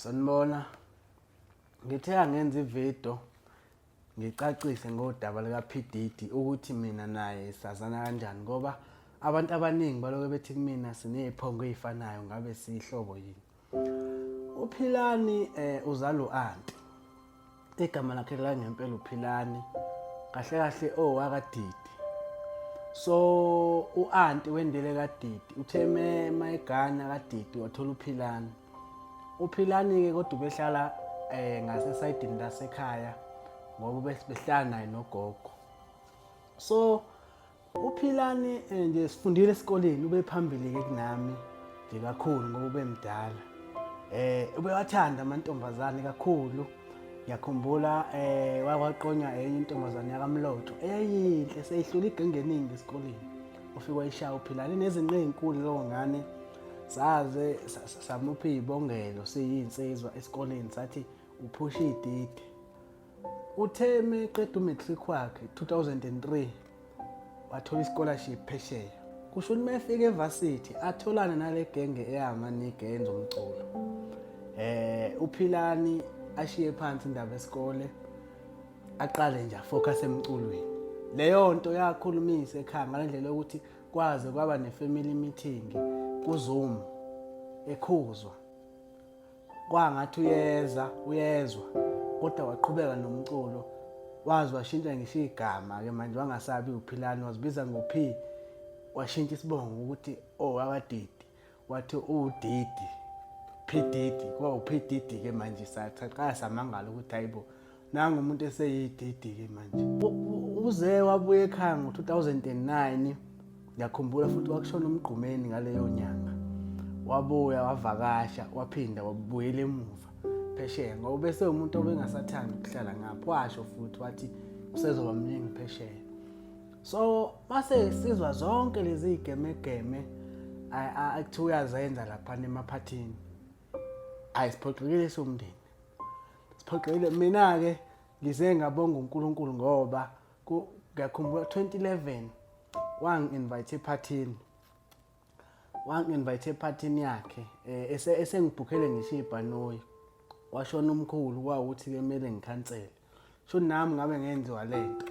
Sanibona. Ngithe angenza ividiyo ngicacise ngodaba lika P Diddy ukuthi mina naye sazana kanjani ngoba abantu abaningi baloke bethi kumina sineziphongo ezifanayo ngabe sihlobo yini. UPhilani eh uzalwa u-anti. Igama lakhe la ngempela uPhilani kahle kahle owakaDidi. So u-anti wendele kaDidi uthe mayegana kaDidi wathola uPhilani. UPhilani-ke kodwa ubehlala um ngasesayidini lasekhaya ngoba behlala naye nogogo. So uPhilani eh, nje sifundile esikoleni ubephambili-ke kunami nje kakhulu ngoba ubemdala. Eh ubewathanda amantombazane kakhulu. Ngiyakhumbula eh wakwaqonywa enye intombazane yakaMlotho eyayinhle seyihlula igenge eningi esikoleni. Ufike wayishaya uPhilani nezinqe ezinkulu leyo ngane. Saze samupha iy'bongelo siyinsizwa esikoleni sathi uphusha ididi. Uthe meqeda umatric wakhe 2003 wathola ischolarship phesheya. Kusho ukuthi mefika evarsity atholane nale genge eyamaniga eyenza umculo. Eh uPhilani ashiye phansi indaba yesikole aqale nje afocus emculweni. Leyo nto yakhulumisa ekhaya ngalendlela yokuthi kwaze kwaba ne-family meeting kuZoom ekhuzwa kwangathi uyeza uyezwa kodwa waqhubeka nomculo waze washintsha ngisho igama-ke manje wangasabi uphilani wazibiza ngo-p washintsha isibongo ukuthi oh akadidi wathi uDidi P Diddy kwa uP Diddy ke manje saqala samangala ukuthi hayibo nangu umuntu eseyididi ke manje uze wabuya ekhaya ngo-2009 ngiyakhumbula futhi wakushona umgqumeni ngaleyo nyanga wabuya wavakasha waphinda wabuyela emuva phesheya ngoba bese umuntu obengasathandi ukuhlala ngapho washo futhi wathi usezoba mningi phesheya so mase sizwa zonke lezi gemegeme akuthiwa uyazenza lapha emaphathini ayi siphoxekile somndeni siphoxekile mina-ke ngize ngabonga uNkulunkulu ngoba ngiyakhumbula 2011 wangi-invite ephathini wangi-invite ephathini yakhe um esengibhukhele ngisho ibhanoyi washona umkhulu kwawukuthi-ke kumele ngikhansele sho nami ngabe ngenziwa le nto.